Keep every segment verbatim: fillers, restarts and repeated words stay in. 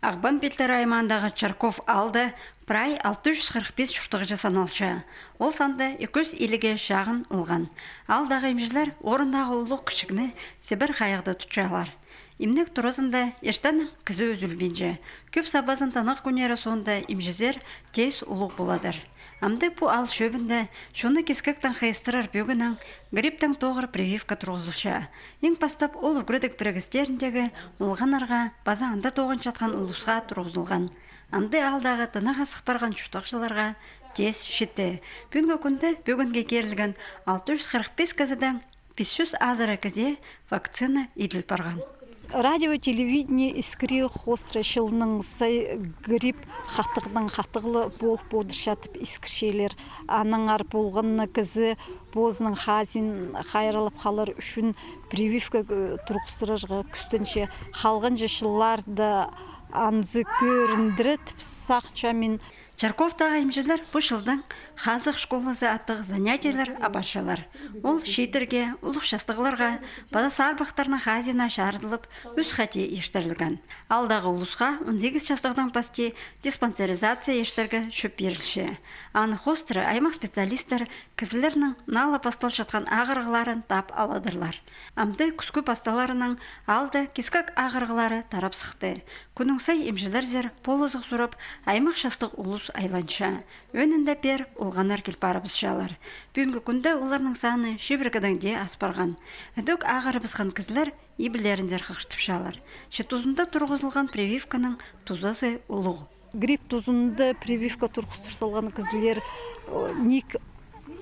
Ағбан Пилтер аймағындағы Чарков аалда прай алты чӱс хырых пис чуртағҷы саналча. Ол санда ікі чӱс иліге чағын олған. Аалдағы имҷілер орындағы улуғ кічігні сибір хайығда тутчалар. Имнег туразында иртеннең кізі ӱзӱлбинче. Кӧп сабазын тынағ кӱннері соонда имҷізер теес улуғ поладыр. Амды пу аал чӧбінде чонны кискектең хайыстырар пӧгіннең грипптең тоғыр прививка турғызылча. Иң пастап ол ӱгредіг пірігістеріндегі олғаннарға паза анда тоғынчатхан улусха турғызылған. Амды аалдағы тынағ асых парған чуртағҷыларға теес читті. Пӱӱнгі кӱнде пӧгінге кирілген алты чӱс хырых пис кізідең пис чӱс азыра кізее вакцина иділ парған. Радио, телевидение искірче, хоостыра чылның сай грипп хатығнаң хатығ ла полып одырча тіп искірчелер. Аннаңар полған на кізі позының хазиин хайраллап халар ӱчӱн прививка, э, турғыстырарға кӱстенче. Халғанҷы чылларда анзы кӧріндіре тіп сағынчам мин. Чарковтағы имҷілер пу чылдаң «Хазых школазы» аттығ занятиелер апарчалар. Ол чииттерге, улуғ частығларға, паза сарбахтарның хазиина чарыдылып, ӱс хати иртірілген. Аалдағы улусха он сигіс частығдаң пасти диспансеризация иртерге чӧп пирілче. Аны хоостыра аймах специалистер кізілернің наа ла пасталчатхан ағырығларын таап аладырлар. Амды кӱскӱ пасталарынаң аалда кискек ағырығлары тарап сыхты. Кӱннің сай имҷілерзер полызығ сурап, аймах частығ улус айланча. Ӧӧнінде пеер олғаннар кил парыбысчалар. Пӱӱнгі кӱнде оларның саны чибіргедең дее ас парған. Ідӧк ағырыбысхан кізілер иблерінзер хығыртыпчалар. Че тузында турғызылған прививканың тузазы улуғ. Грипп тузында прививка турғыстыр салған кізілер, о, ниик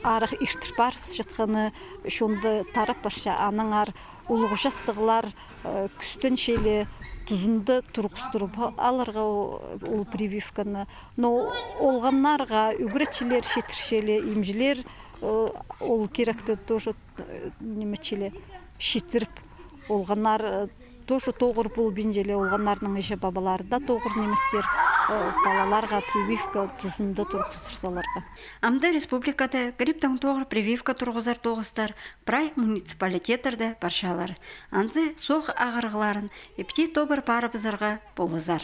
арах иртір парыбысчатханы чонда тарап парча. Аннаңар улуғ частығлар, э, кӱстенчелер тузында турғыстырып аларға о-, ол прививканы. Но олғаннарға ӱгретчілер читірчелер, имҷілер, э, ол киректі тоже, э, ниме читчелер, читіріп, олғаннар, э, тоже тоғыр полбинчалар, олғаннарның іҷе-пабалары даа тоғыр ниместер, э, палаларға прививка тузында турғыстыр саларға. Амды республикада грипптең тоғыр прививка турғызар тоғыстар прай муниципалитеттерде парчалар. Анзы соох ағырығларын ипти тобыр парыбызарға полызар.